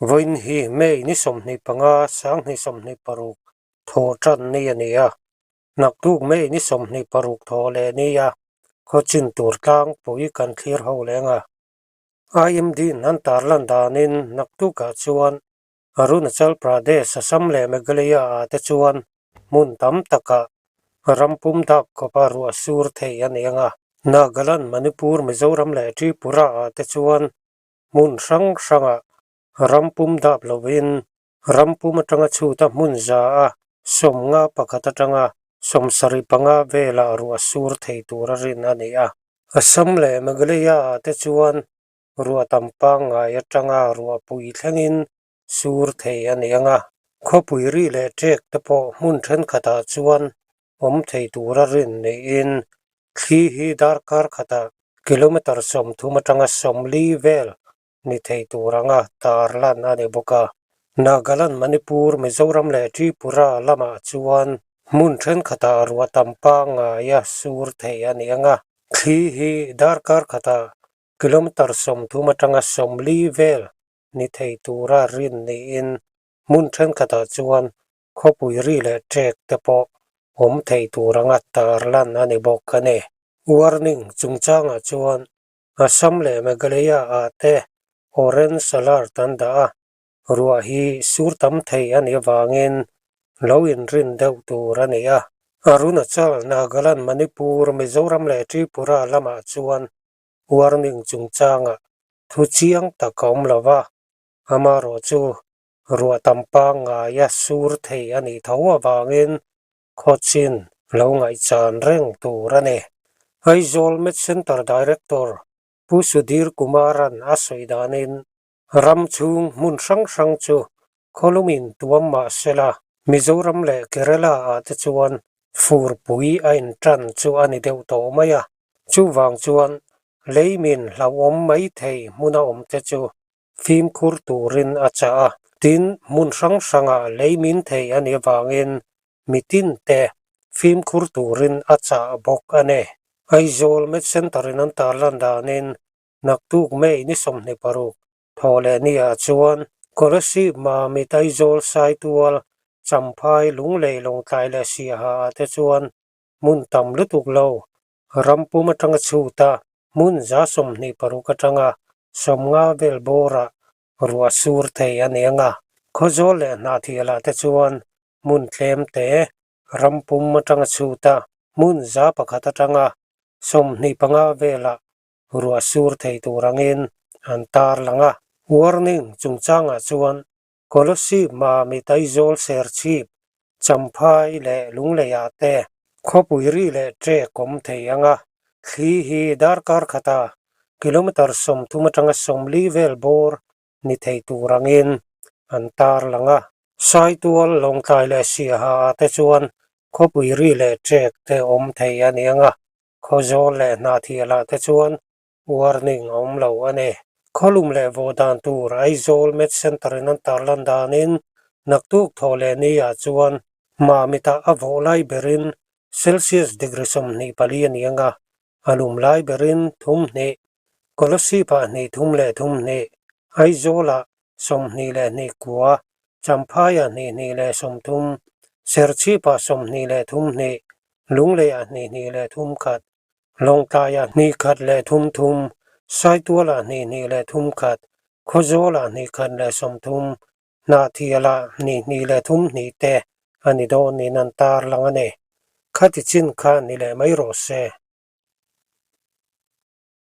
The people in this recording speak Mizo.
Vawiin hi May ni 25 2026 thawh tan ni a ni a, naktuk May ni 26 thawh leh ni a khawchin tur tlangpui kan thlir ho leng a. IMD in an tarlan danin naktukah chuan Arunachal Pradesh, Assam leh Meghalaya ah te chuan hmun tam takah ram pum dap khawpa ruah sur thei a ni ang a. Nagaland, Manipur, Mizoram leh Tripura ah te chuan hmun hrang hrangah ram pum dap lovin ram pum atanga chhuta hmun za a 51 atanga 75 velah ruah sur thei tura rin a ni a. Assam leh Meghalaya ah te chuan ruah tam pangngai atanga ruahpui thlengin sur thei a ni ang a, khawpui ri leh ṭek te pawh hmun thenkhatah chuan awm thei tura rin niin thli hi darkar khatah kilometre 30 atanga 40 vel ni thei tur anga tarlan a ni bawk a. Nagaland, Manipur, Mizoram leh Tripura lamah chuan hmun thenkhatah ruah tam pangngaia sur thei a ni ang a, thli hi darkar khatah kilometre 30 atanga 40 vel ni thei tura rin niin hmun thenkhatah chuan khawpui ri leh ṭek te pawh awm thei tur anga tarlan a ni bawk a ni. Warning chungchangah chuan Assam leh Meghalaya ah te Orange Alert an dah a, ruah hi sur tam thei a nih avangin lo inrin deuh tur a ni a. Arunachal, Nagaland, Manipur, Mizoram leh Tripura lamah chuan warning chungchangah thu chiang tak a awm lo va, amaherawhchu ruah tam pangngaia sur thei a nih tho avangin khawchin lo ngaihchan reng tur a ni. Aizawl Med Centre Director Pu Sudhir Kumaran a sawi danin ram chhung hmun hrang hrang chu khawlumin tuam mah sela, Mizoram leh Kerala ah te chuan furpui a intan chu a ni deuh tawh mai a. Chuvang chuan leimin hlauhawm mai thei hmuna awmte chu fimkhur turin a chah a. Tin, hmun hrang hrangah leimin thei a nih avangin mitinte fimkhur turin a chah bawk a ni. Aizawl Med Centre in an tarlan danin naktuk May ni 26 Thaw leh niah chuan Kolasib, Mamit, Aizawl, Saitual, Champhai, Lunglei, Lawngtlai leh Siaha ah te chuan hmun tam lutuk lo ram pum atanga chhut a, hmun 26 atanga 50 vel bawrah ruah sur thei a ni ang a. Khawzawl leh Hnahthialah te chuan hmun tlem te ram pum atanga chhut a, hmun 100 atanga 25 velah ruah sur thei tur angin an tarlang a. Warning chungchangah chuan Kolasib, Mamit, Aizawl, Serchhip, Champhai leh Lungleiah te khawpui ri leh ṭek awm thei ang a, thli hi darkar khata kilometre 30 atanga 40 vel bawr ni thei tur angin an tarlang a. Saitual, Lawngtlai leh Siaha ah te chuan khawpui ri leh ṭek te awm thei a ni ang a, Khawzawl leh Hnahthialah te chuan warning a awm lo a ni. Khawlum leh vawh dan tur Aizawl Med Centre in an tarlan danin naktuk thawh leh ni ah chuan Mamitah a vawh lai berin Celsius degree 24 a ni ang a, a lum lai berin 32, Kolasib-ah 2 leh 32, Aizawlah 22.9, Champhaiah 2 2 leh 30, Serchhipah 23 2, Lungleiah 2 2 leh 3 1, Lawngtlaiah 2 1 leh 3 3, Saitualah 2 2 leh 3 1, Khawzawlah 2 1 leh 30, Hnahthialah 2 2 leh 3 2 te a ni dawn niin an tarlang a ni. Khati chin kha ni leh mai rawh se.